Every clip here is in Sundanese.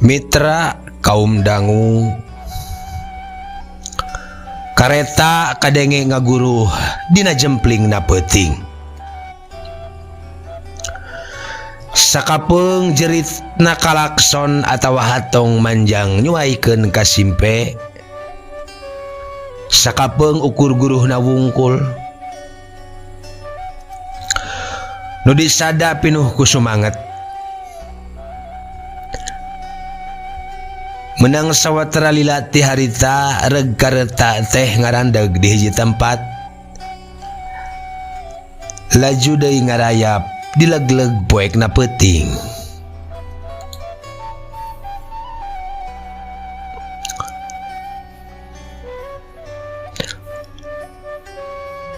Mitra kaum dangu kareta kadenge ngaguruh dina jempling na peuting. Sakapeung jerit na kalakson atawa hatong manjang nyuaikeun ka simpe. Sakapeung ukur guruhna wungkul. Nu disada pinuh ku sumanget. Menang sawatara lila ti harita reg kareta teh ngarandeg di hiji tempat. Laju deui ngarayap dilegleg poekna peuting.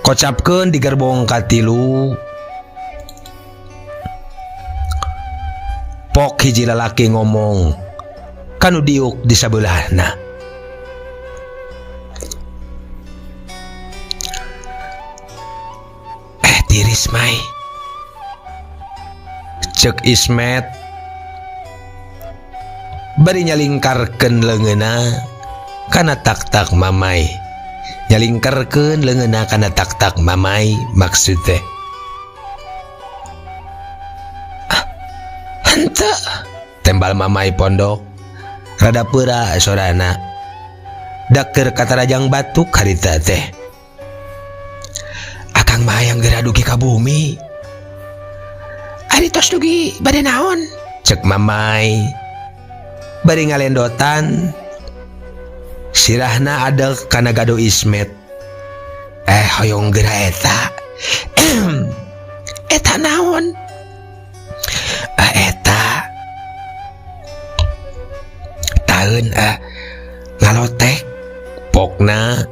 Kocapkeun di gerbong katilu. Pok hiji lalaki ngomong kanu diuk di sabeulahna. Eh tiris mai. Cek Ismet bari nyalingkarkeun leungeunna kana tak-tak mamai. Nyalingkarkeun leungeunna kana tak-tak mamai maksud teh. Ah, henteu tembal mamai pondok rada peura sorana. Dakeur katarajang batuk harita teh. Akang mah hayang geura dugi ka bumi. Ari tos dugi bade naon? Cek mamai bari ngalendotan. Sirahna adeg kana gado Ismet. Eh hoyong geura eta. Eta naon? Ah eta. Taeun ngalotek pokna.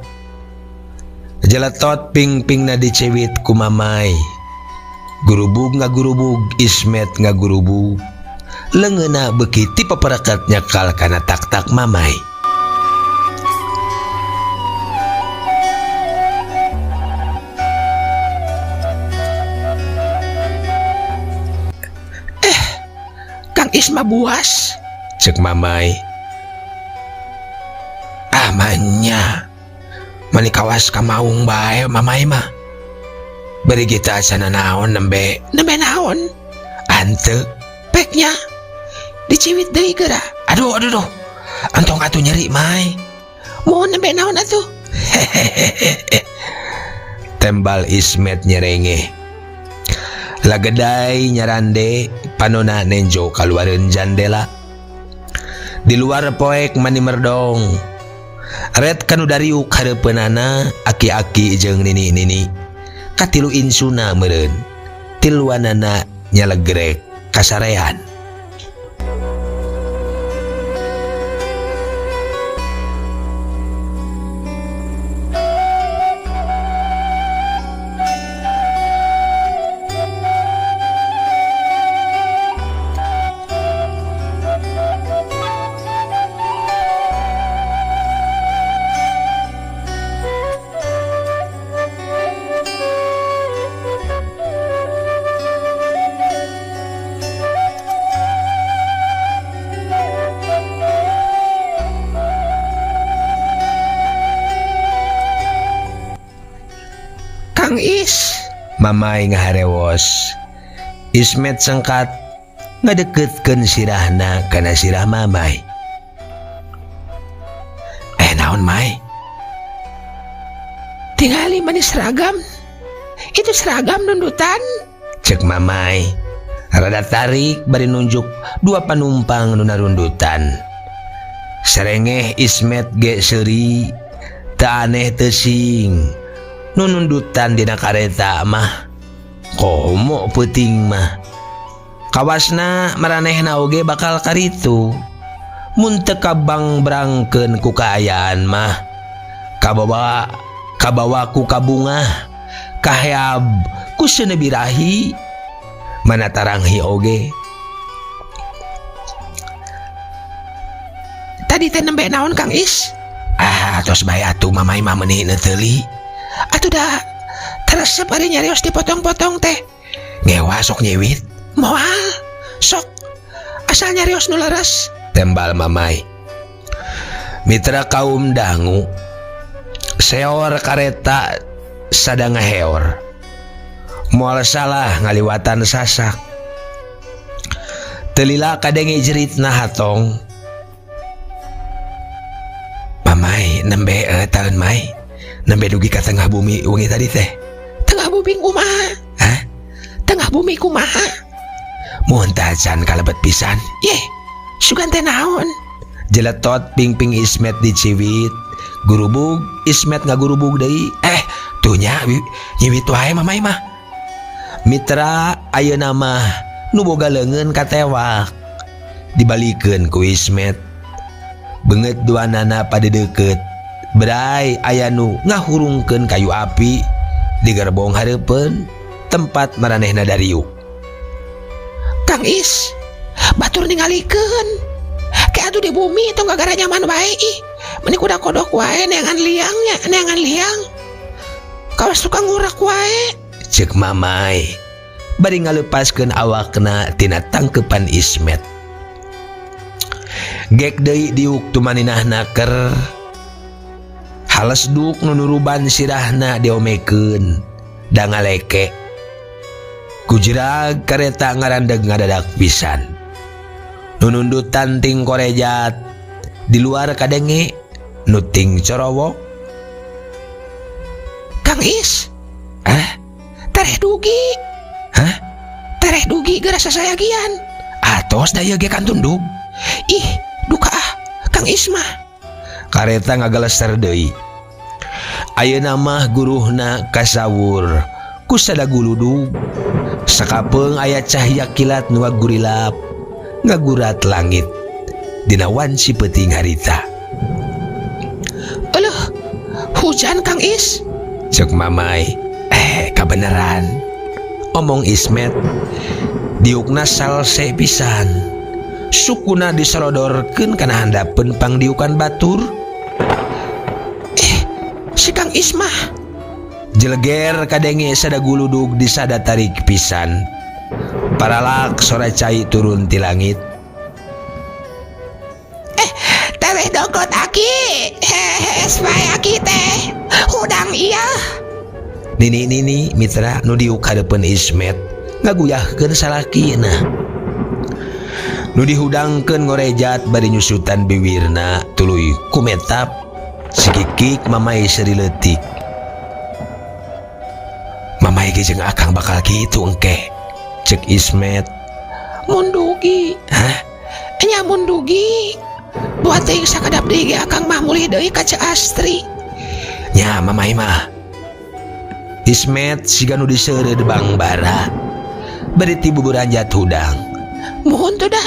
Jeletot ping-pingna dicewit ku mamai. Gurubug ngagurubug, Ismet ngagurubug. Leungeunna beuki ti paperekat nyekal kana tak-tak mamai. Eh, Kang Isma buas, cek mamai. Ah manya. Mani kawas ka maung bae mamai mah. Beri kita sana naon nembe, nembe naon? Ante peknya diciwit deui geura. Aduh aduh duh. Antong atuh nyeri mai. Mau nembe naon atuh? Hehehehe. Tembal Ismet nyerenge. Lagedai nyarande panona nenjo kaluareun jandela. Di luar poek mani merdong. Red kanu dariuk hareupeunana aki-aki jeung nini-nini. Katilu insuna meureun. Tiluanana nyalegrek kasarean. Kang Is, mamai ngaharewos. Ismet sengkat ngadeketkeun sirahna kana sirah mamai. Eh naon mai? Tingali manis seragam. Itu seragam nundutan. Cek mamai. Rada tarik bari nunjuk dua panumpang nu narundutan. Serengeh Ismet ge seuri, teu aneh teu sing. Nunundutan dina kareta mah komo peuting mah. Kawasna maranehna oge bakal karitu. Mun teu kabangbrangkeun ku kaayaan mah kabawa kabawa ku kabungah kaheab ku seuneu birahi mana taranghi oge. Tadi teh nembe naon Kang Is? Ah tos bae atuh mamai mah meuni neuteli. Atuh da teresep ari nyarios dipotong-potong teh. Ngewa sok nyiwit. Moal sok asal nyarios nu leres. Tembal Mamai. Mitra kaum dangu seor kareta sada ngaheor. Moal salah ngaliwatan sasak. Teu lila kadenge jeritna hatong. Mamai nembe taun mai. Nembe dugi ka tengah bumi wengi tadi teh. Tengah bumi kumaha? Hah? Tengah bumi kumaha? Mun tacan kalebet pisan. Yeh, sugan teh naon? Jeletot pingping Ismet diciwit. Gurubug Ismet ngagurubug deui. Tuh nya nyiwit wae Mamai mah. Mitra ayeuna mah nu boga leungeun katewak. Dibalikeun ku Ismet. Beungeut duanana pada deukeut. Bray aya nu ngahurungkeun kayu api di gerbong hareupeun tempat maranehna dariuk. Kang Is, batur ningalikeun. Ke atuh di bumi tong gagara nyaman wae ih. Meni kuda kodok wae neangan liangnya, neangan liang. Kawas tukang ngurak wae. Ceuk Mamai bari ngalepaskeun awakna tina tangkepan Ismet. Gek deui diuk tumaninah naker. Hales duk nu nuruban sirahna diomekeun da ngaleke. Kujrag kareta ngarandeg ngadadak pisan. Nu nundutan ting korejat di luar kadenge nu ting corowok. Kang Is, ah, tereh dugi. Hah? Tereh dugi geura sasayagian. Atos da ieu ge kantundug. Ih, duka ah, Kang Is mah. Kareta ngagelester deui. Ayeuna mah guruhna kasawur ku sada guludug. Sakapeung aya cahaya kilat nu ngagurilap ngagurat langit dina wanci peuting harita. Euleuh, hujan Kang Is. Ceuk Mamai. Kabeneran. Omong Ismet. Diukna salse pisan. Sukuna disolodorkeun kana handapeun pangdiukan batur. Si Kang Is mah. Jeleger kadenge sada guludug disada tarik pisan. Paralak sora cai turun ti langit. Tereh dogot aki. Hehe, bae aki teh. Hudang iya. Nini-nini mitra nu diuk hareupeun Ismet ngaguyahkeun salakina. Nu dihudangkeun ngorejat bari nyusutan biwirna tuluy kumetap sikikik Mamai seuri leutik. Mamai ge jeung akang bakal kitu engke. Ceuk Ismet. Mun dugi. Hah? Nya mun dugi. Buat teuing sakadap deui ge akang mah mulih deui ka Ceu Astri. Nya Mamai mah. Ismet siga nu diseureud bangbara. Bari ti buburanjat hudang. Muhun teu da.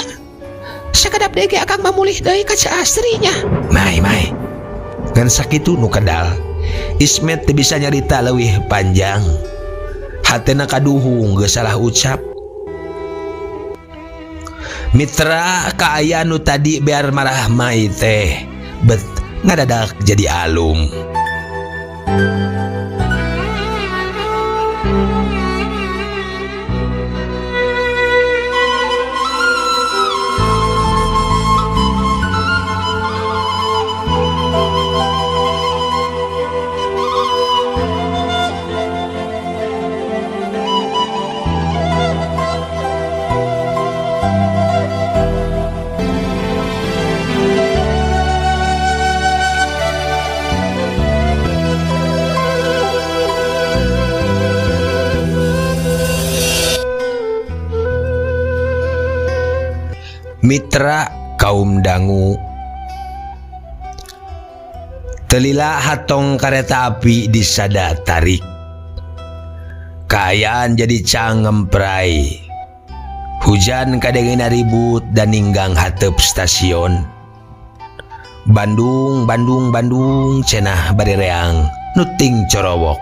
Sakadap deui ge akang mah mulih deui ka Ceu Astri nya. Mai mai. Ngan sakitu nu kedal. Ismet teu bisa nyarita leuwih panjang. Hatena kaduhung geus salah ucap. Mitra kaayaan nu tadi biar marah mai teh bet ngadadak jadi alum. Mitra kaum dangu teu lila hatong kareta api disada tarik. Kaayaan jadi cangempray. Hujan kadengena ribut dan ninggang hateup stasiun. Bandung, Bandung, Bandung cenah bari reang nuting corowok.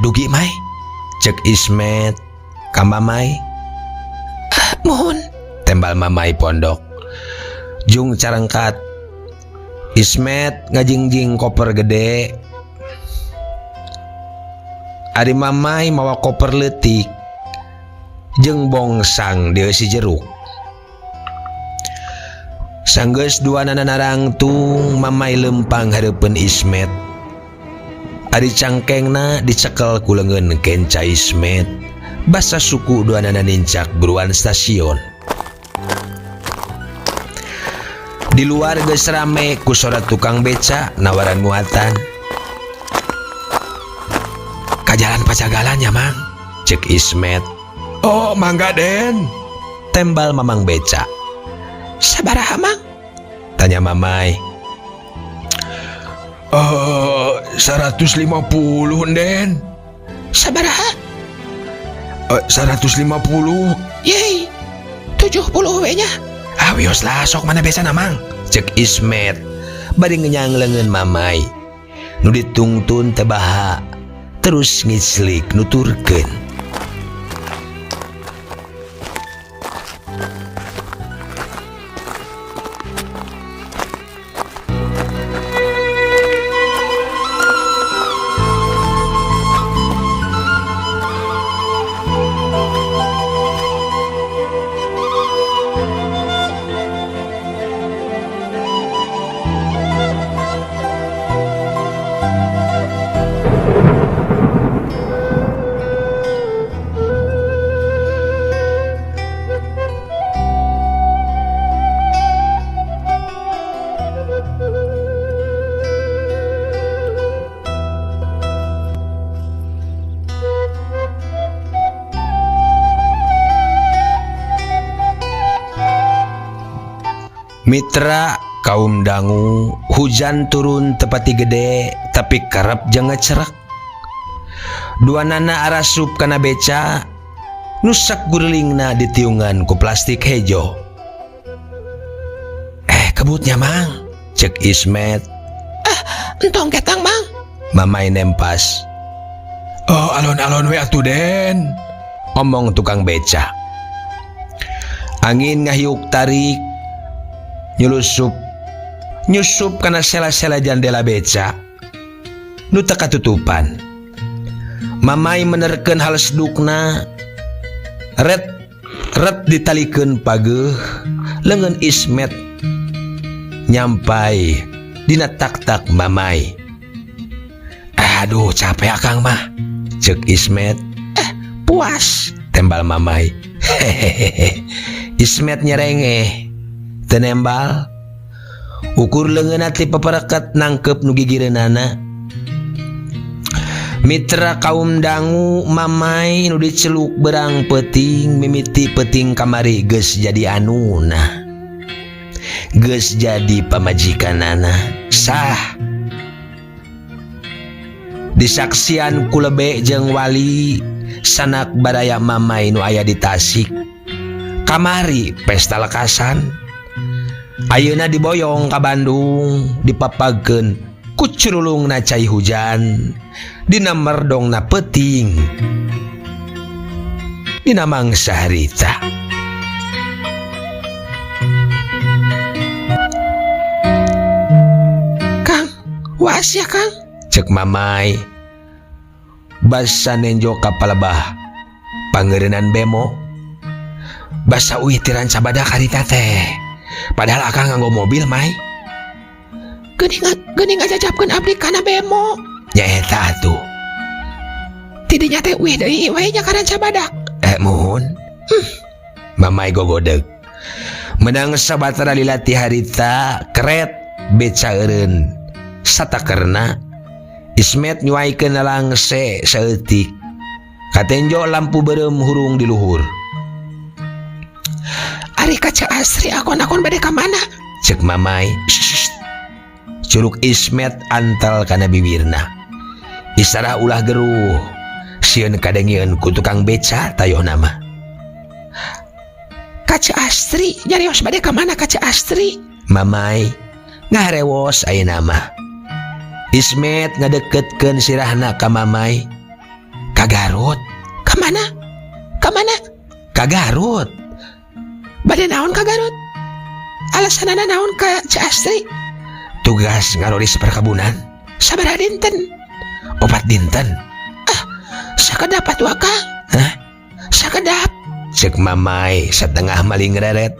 Dugi mai. Cek Ismet ka Mamai. Mohon. Tembal Mamai pondok. Jung carengkat. Ismet ngajingjing koper gede. Ari Mamai mawa koper leutik jeung bongsang dieusi jeruk. Sanggeus duanana narangtung, Mamai lempang hareupeun Ismet. Ari cangkengna dicekel ku leungeun kenca Ismet. Basa suku duanana nincak buruan stasiun. Di luar geus rame ku sora tukang beca nawaran muatan. Ka jalan Pajagalan ya, Mang? Cek Ismet. Oh, mangga, Den. Tembal Mamang beca. Sabaraha, Mang? Tanya Mamai. Oh, 150, Den. Sabaraha? 150. Yeay, 70 we nya. Ah, wios lah, sok mana becana, Mang? Cek Ismet. Bari ngenyang leungeun Mamai. Nu ditungtun teu baha. Terus ngiclik nuturkeun. Mitra kaum dangu, hujan turun teu pati gede tapi kerep jeung ngecerak. Duanana arasup kana beca, nu sakurilingna ditiungan ku plastik hejo. Eh, kebutnya, Mang, cek Ismet. Ah, entong ketang, Mang. Mamai nempas. Oh, alon-alon we atuh, Den. Omong tukang beca. Angin ngahiuk tarik, nyulusup nyusup kana sela-sela jandela beca nu teu katutupan. Mamai menerkeun halesdukna, ret ret ditalikeun pageuh leungeun Ismet nyampai dina tak-tak Mamai. Aduh, capek akang mah, cek Ismet. Eh, puas, tembal Mamai. Hehehe. Ismet nyerengeh teu nembal. Ukur leungeunna ti papareket nangkep nu gigireunana. Mitra kaum dangu, Mamai nu diceluk berang peuting mimiti peuting kamari geus jadi anuna. Geus jadi pamajikanana. Sah. Disaksian ku lebe jeung wali sanak baraya Mamai nu aya di Tasik. Kamari pesta lekasan. Ayeuna diboyong ka Bandung, dipapagkeun ku curulungna cai hujan, dina merdongna peuting, dina mangsa harita. Kang, was ya, Kang, cek Mamai. Basa nenjo ka palebah pangeureunan bemo. Basa uih ti Rancabadak harita teh. Padahal akang nganggo mobil, Mai. Geuning geuning ngajajabkeun abdi kana bemo. Nyaeta atuh. Tidinya teh uih deui we nya ka Rancabadak. Eh, muhun. Mamai gogodeg. Menang sabatara lila ti harita keret beca eureun satakerna. Ismet nyuaikeun langse saeutik. Katenjo lampu beureum hurung di luhur. Ari kaca Asri akon-akon bade ka mana? Cek Mamai. Shh. Curug Ismet antal kana bibirna. Isarah ulah geruh. Sieun kadengieun ku tukang beca tayoh nama. Kaca Astri, nyarios bade ka mana kaca Astri? Mamai ngaharewos ayeuna mah. Ismet ngadeketkeun sirahna ka Mamai. Ka Garut. Ka mana? Ka mana? Ka Garut. Bade naon ka Garut? Alasanana naon ka Ceu Astri? Tugas ngaroris perkebunan. Sabaraha dinten? 4 dinten. Ah, sakedap atuh Akang. Hah? Sakedap. Cek Mamai setengah maling reret.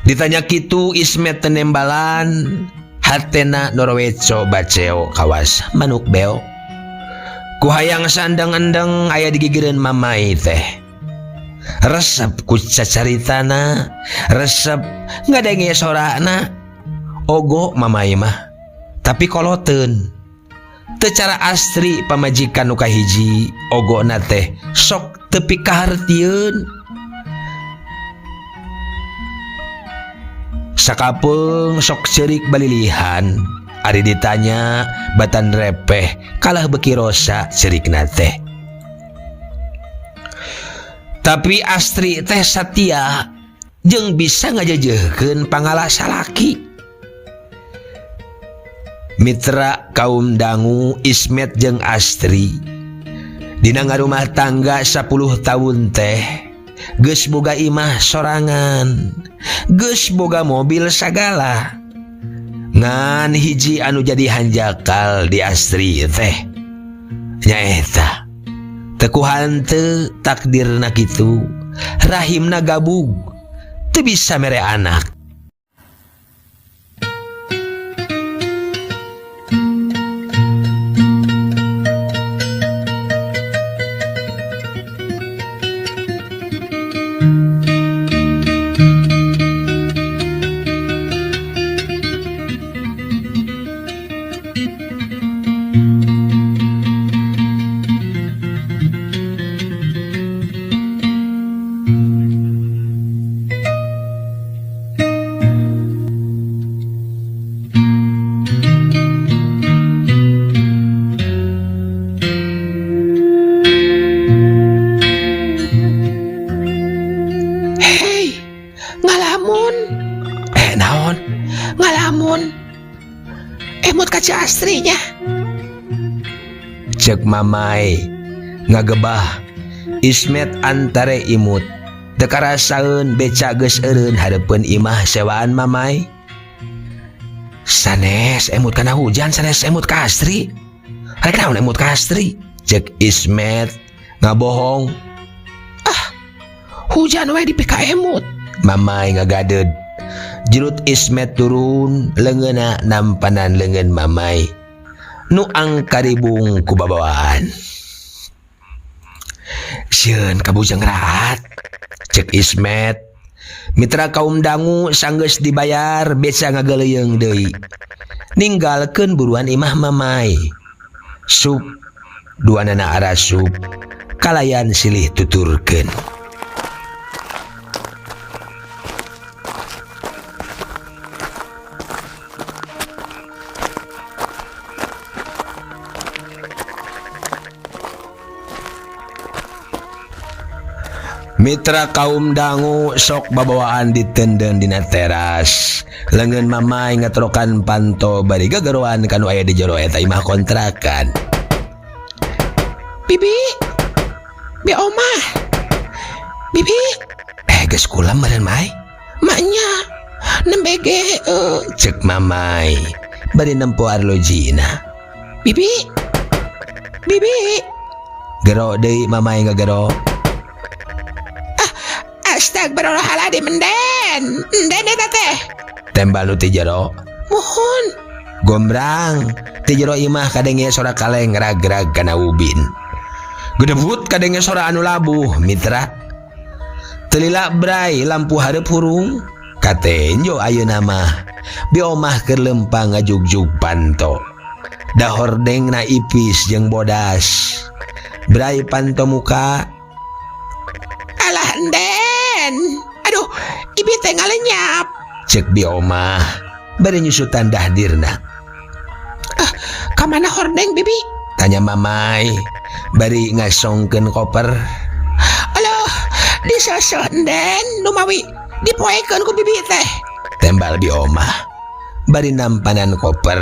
Ditanya kitu Ismet teu nembalan, hatena noroweco baceo kawas manuk beo. Ku hayang saendeng-endeng aya di gigireun mamai teh. Resep ku cacaritana, resep ngadenge sorana. Ogo mamai mah, tapi koloteun. Teu cara Astri pamajikan nu kahiji, ogona teh sok teu pikahartieun. Sakapeung sok ceurik balilihan, ari ditanya batan repeh kalah beuki rosa ceurikna teh. Tapi Astri teh satia jeung bisa ngajejehkeun pangalah salaki. Mitra kaum dangu Ismet jeung Astri dina ngarumah tangga 10 tahun teh geus boga imah sorangan, geus boga mobil sagala. Ngan hiji anu jadi hanjakal di Astri teh nyaeta teu ku hanteu takdirna kitu, rahimna gabug teu bisa mere anak. Hei, ngalamun. Naon? Ngalamun. Emut ka Ceu Astrinya. Cek mamai ngagebah Ismet antare imut. Teu karasaeun beca geus eureun hareupeun imah sewaan mamai. Sanes emut kana hujan, sanes emut ka Astri. Rek naon emut ka Astri? Cek Ismet ngabohong. Ah, hujan we dipika emut. Mamai ngagadeud. Jerut Ismet turun leungeunna nampanan leungeun mamai. Nu angkaribung ku babawaan. Sieun ka Bujang Raat. Cek Ismet. Mitra kaum dangu sanggeus dibayar beca ngageleuyeung deui. Ninggalkeun buruan imah mamai. Sup duanana arasup kalayan silih tuturkeun. Mitra kaum dangu sok babawaan ditenden dina teras. Leungeun mamai ngatrokan panto bari gegeroan kanu aya di jero eta imah kontrakan. Bibi, bi omah. Bibi, geus kulem meureun mai. Maknya nembe ge cek mamai bari nempo arlojina. Bibi, bibi. Gero deui mamai ngagero. Astagfirullahaladzim, enden. Enden eta teh. Tembal nu ti jero. Mohon. Gombrang ti jero imah kadenge sora kaleng rag-rag kana ubin. Gedebut kadenge sora anu labuh mitra. Telila bray lampu hareup hurung. Katenjo ayeuna mah. Bi omah keur lempang ngajugjug panto. Da hordengna ipis jeung bodas. Bray panto muka. Alah enden. Aduh, ibi teh ngalenyap. Cek bi omah bari nyusutan dahdirna. Ah, ka mana hordeng bibi? Tanya mamai bari ngasongkeun koper. Alah, disosok enden numawi dipoekeun ku bibi teh. Tembal bi omah bari nampanan koper.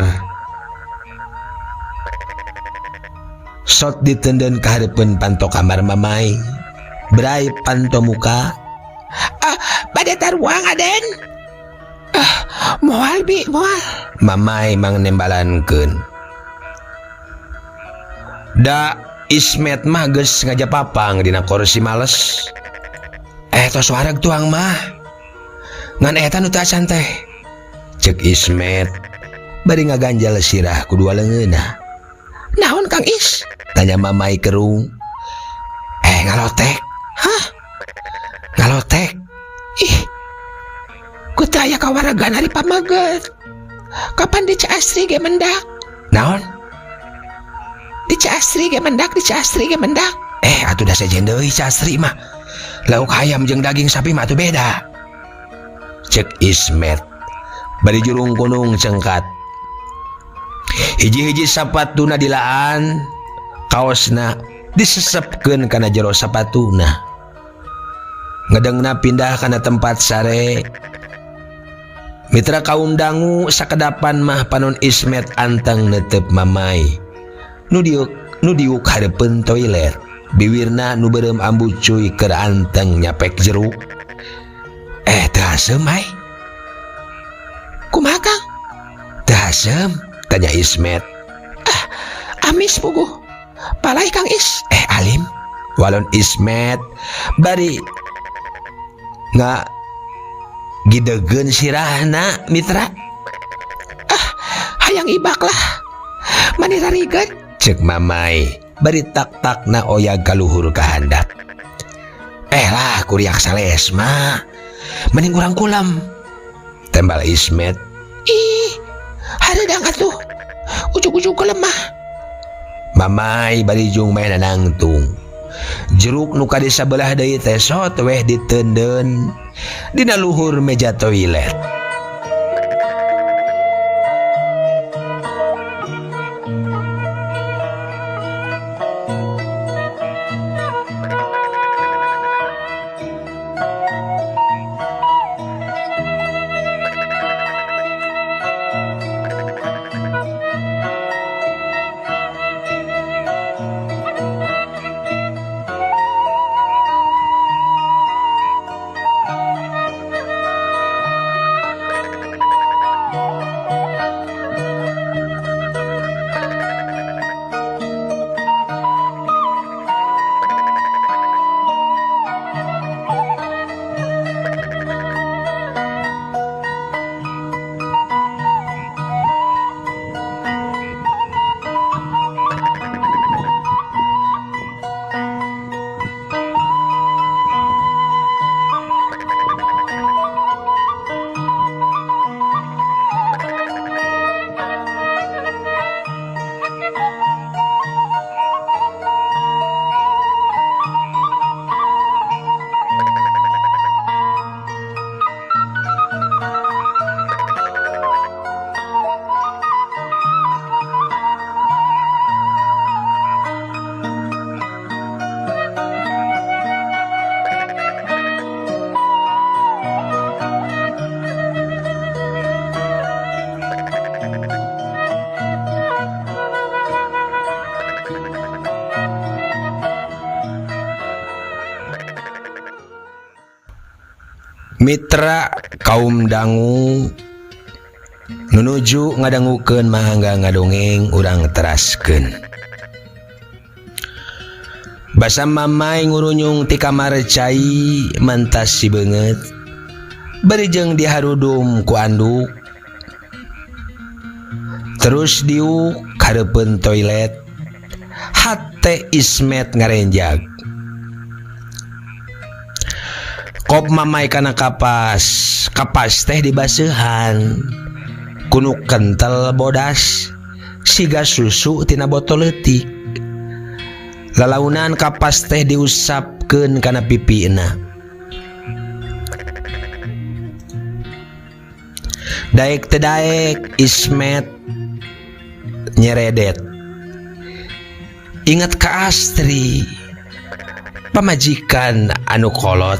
Sot ditenden ka hareupeun panto kamar mamai. Bray panto muka. Ah, bade taruang aden. Ah, moal bi, moal. Mamai mang nembalankeun. Da Ismet mah geus ngajapapang dina kursi males. Tos wareg tuang mah. Ngan eta nu teu acan teh. Cek Ismet bari ngaganjal sirah ku dua leungeunna. Naon Kang Is? Tanya Mamai kerung. Ngalotek. Hah? Ngalotek? Ih. Ku teu aya kawaregan ari pameget. Kapan di Ceu Astri ge mendak? Naon? Di Ceu Astri ge mendak, di Ceu Astri ge mendak. Atuh da sejen deui Ceu Astri mah. Lauk hayam jeung daging sapi mah atuh beda. Cek Ismet bari jurung kunung cengkat. Hiji-hiji sapatuna dilaan, kaosna disesepkeun kana jero sapatuna. Ngedengna pindah kana tempat sare. Mitra kaum dangu sakedapan mah panon Ismet anteng netep Mamai. Nu diuk hareupeun toilet. Biwirna nu beureum ambu cuy keur anteng nyapek jeruk. Teu haseum ai. Kumaha Kang? Teu haseum? Tanya Ismet. Ah, amis puguh. Palai Kang Is. Alim. Walon Ismet bari nga gidegeun sirahna mitra. Ah, hayang ibak lah. Mani rarigeun. Cek Mamai bari tak-takna oyag kaluhur ka handap. Lah kuriak sales mah. Mending urang kulam. Tembal Ismet. Ih, hareudang atuh. Ujug-ujug kelemah. Mamai bari jung main nangtung. Jeruk nu ka sabelah deui teh sot weh diteundeun dina luhur meja toilet. Mitra kaum dangu nunuju ngadangukeun mangga ngadongeng urang teraskeun. Basa Mamai ngurunyung ti kamar cai mentas si beungeut bari jeung diharudum ku anduk. Terus diuk hareupeun toilet. Hate Ismet ngarenjag. Kop Mamai kana kapas, kapas teh dibaseuhan. Kunu kental bodas, siga susu tina botol leutik. Lalaunan kapas teh diusapkeun kana pipina. Daek teu daek Ismet nyeredet. Ingat ka Astri, pamajikan anu kolot.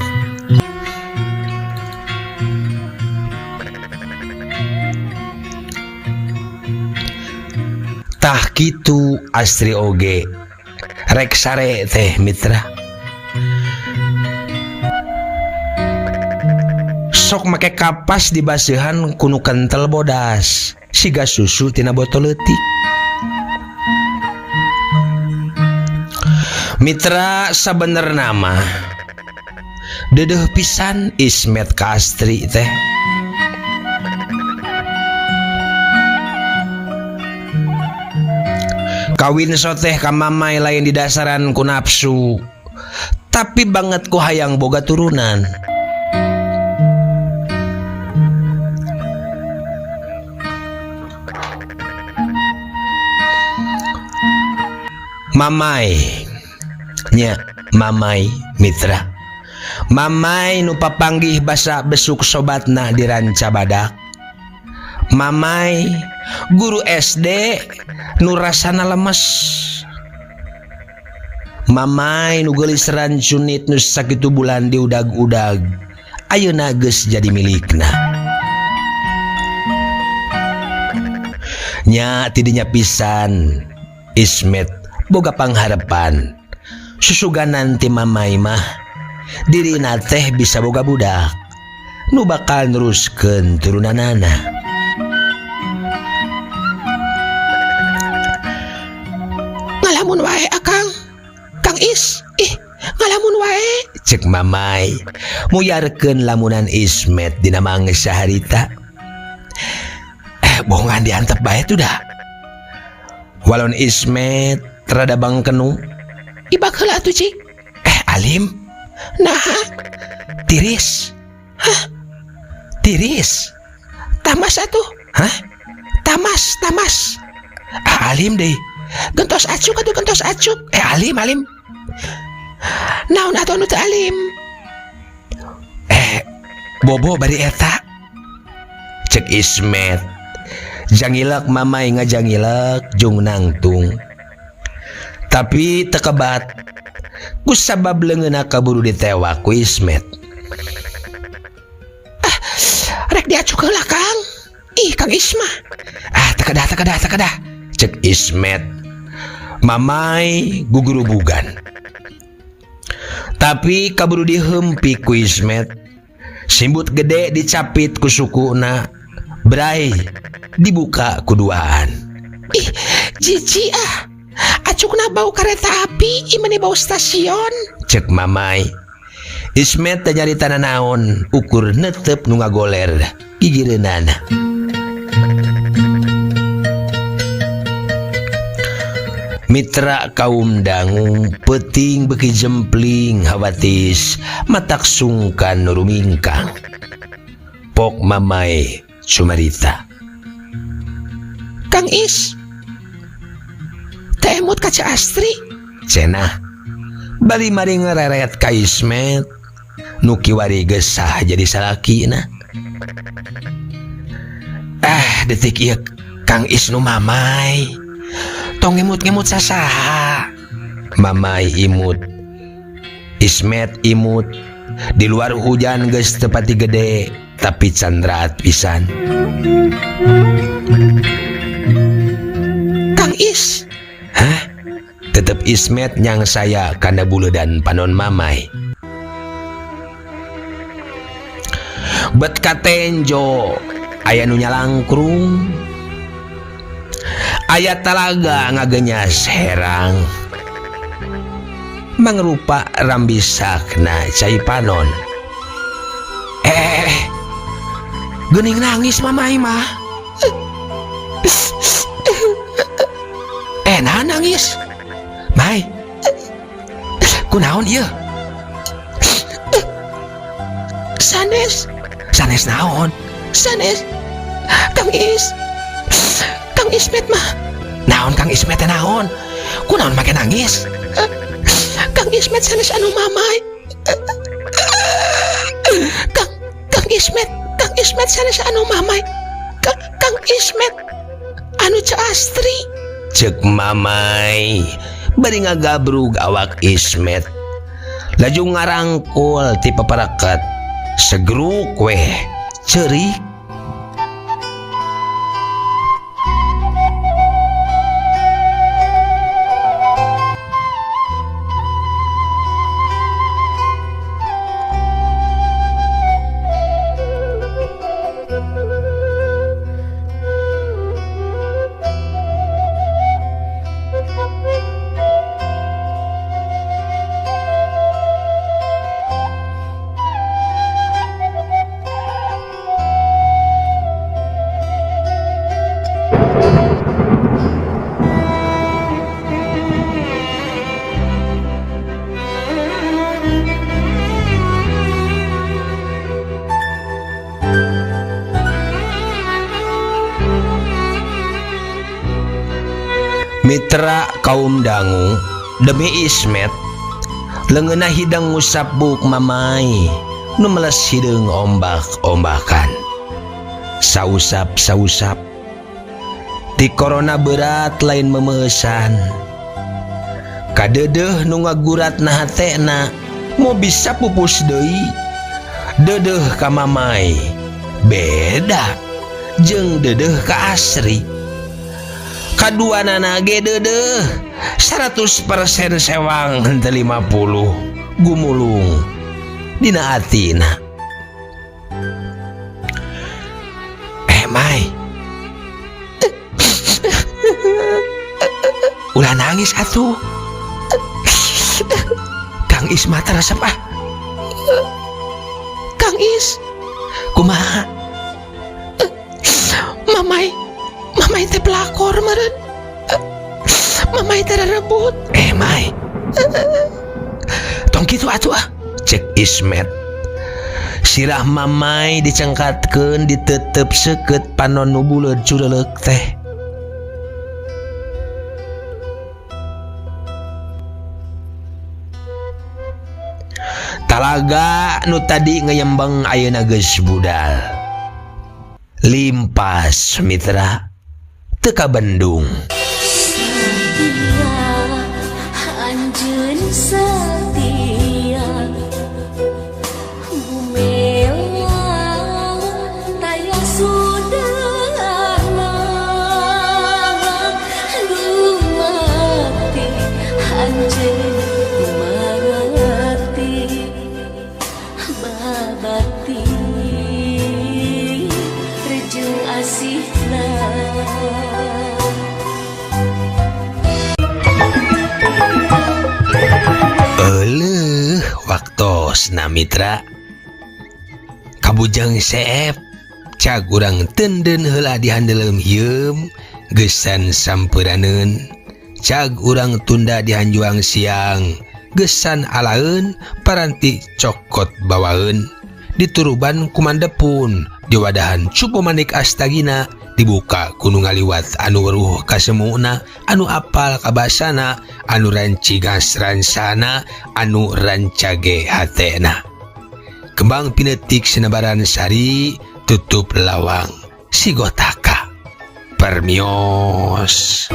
Tah kitu Astri oge rek sare teh mitra. Sok make kapas dibaseuhan kunu kentel bodas siga susu tina botol leutik. Mitra sabenerna mah Dedeuh pisan Ismet ka Astri teh. Kawin soteh ka Mamai lain didasaran ku nafsu, tapi banget ku hayang boga turunan. Mamai nya Mamai mitra. Mamai nu papanggih basa besuk sobatna di Ranca Badak. Mamai guru SD nu rasana lemes. Mamai nu geulis rancunit nu sakitu bulan diudag-udag ayeuna geus jadi milikna. Nya tidinya pisan Ismet boga pangharepan susuganan ti Mamai mah dirina teh bisa boga budak nu bakal neruskeun turunanana. Ngalamun wae Akang, Kang Is, ih ngalamun wae cek Mamai muyarkeun lamunan Ismet dina mangsa harita. Bohongan diantep bae tuh dah. Walon Ismet rada bangkenu. Ibak heula atuh cik. Alim. Naha? Tiris. Hah? Tiris. Tamas atuh. Hah? Tamas, tamas. Ah, alim deh. Gentos acuk atuh, gentos acuk. Alim, alim. Naon atuh anu teu alim? Bobo bari eta. Cek Ismet. Jangilek Mamai ngajangilek jung nangtung. Tapi tekebat ku sabab leungeunna kaburu ditewak ku Ismet. Ah, rek diacuk heula Kang. Ih Kang Ismah. Ah, tekedah tekedah tekedah. Cek Ismet. Mamai gugurubugan. Tapi kaburu dihempik ku Ismet. Simbut gede dicapit ku sukuna. Brai dibuka kuduaan. Ih, jijik ah. Acukna bau kereta api, imene bau stasiun. Cek Mamai. Ismet teh nyarita nanaon, ukur netep nu ngagoler gigireunana. Mitra kaum dangu peuting beuki jempling hawatis matak sungkan nu rumingkang. Pok Mamai cumarita. Kang Is, teh emut ka Ceu Astri. Cenah bari mari ngereret ka Ismet nu kiwari gesah jadi salakina. Ah, detik ieu Kang Is nu Mamai. Tong ngemut-ngemut sasaha. Mamai imut, Ismet imut. Di luar hujan geus teu pati gede, tapi candrat pisan. Kang Is. Hah? Tetep Ismet nyang saya kana buleudan panon Mamai. Bet katenjo aya nu nyalangkrung. Aya talaga ngagenyas herang. Mangrupa rambisakna cai panon. Geuning nangis Mamai mah. Nah nangis. Mai. Kunaon ieu? Sanes. Sanes naon? Sanes. Kang Is. Kang Ismet mah. Naon Kang Ismet teh naon? Kunaon make nangis? Kang Ismet sanes anu Mamai. Kang Ismet, Kang Ismet sanes anu Mamai. Kang Ismet anu Ceu Astri. Cek Mamai bari ngagabrug awak Ismet. Laju ngarangkul ti paparakat. Segruk weh ceurik. Mitra kaum dangu demi Ismet leungeunna hideng ngusap buuk Mamai nu meles hideung ombak-ombakan. Sausap-sausap. Ti korona berat lain memeusan. Kadeudeuh nu ngagurat na hatena mo bisa pupus deui. Deudeuh ka Mamai beda jeung deudeuh ka Asri. Kaduanana ge deudeuh 100% sewang henteu 50 gumulung dina atina. Eh Mai. Ulah nangis atuh. Kang Is mata resep ah. Kang Is, kumaha? Mamai, Mamai teh pelakor meureun. Mamai teh rerebut. Eh Mai. Tong kitu atuh ah. Cek Ismet. Sirah Mamai dicengkatkeun ditetep seukeut panon nu buleud cureuleuk teh. Talaga nu tadi ngeyembeng ayeuna geus budal. Limpas mitra teu kabendung. Setia anjeun setia Bumela taya sudahna Dumati anjeun dumati Babati rejeng asihna. Euleuh waktosna mitra. Kabujang seep cag urang tenden heula di handeuleum hieum geusan sampeunaneun. Cag urang tunda di hanjuang siang geusan alaeun paranti cokot bawaeun. Dituruban kumandepun diwadahan cupu manik astagina dibuka ku nu ngaliwat anu weruh kasemuna anu apal kabasana anu rancigas ransana anu rancage hatena. Kembang pinetik sinebaran sari tutup lawang sigotaka permios.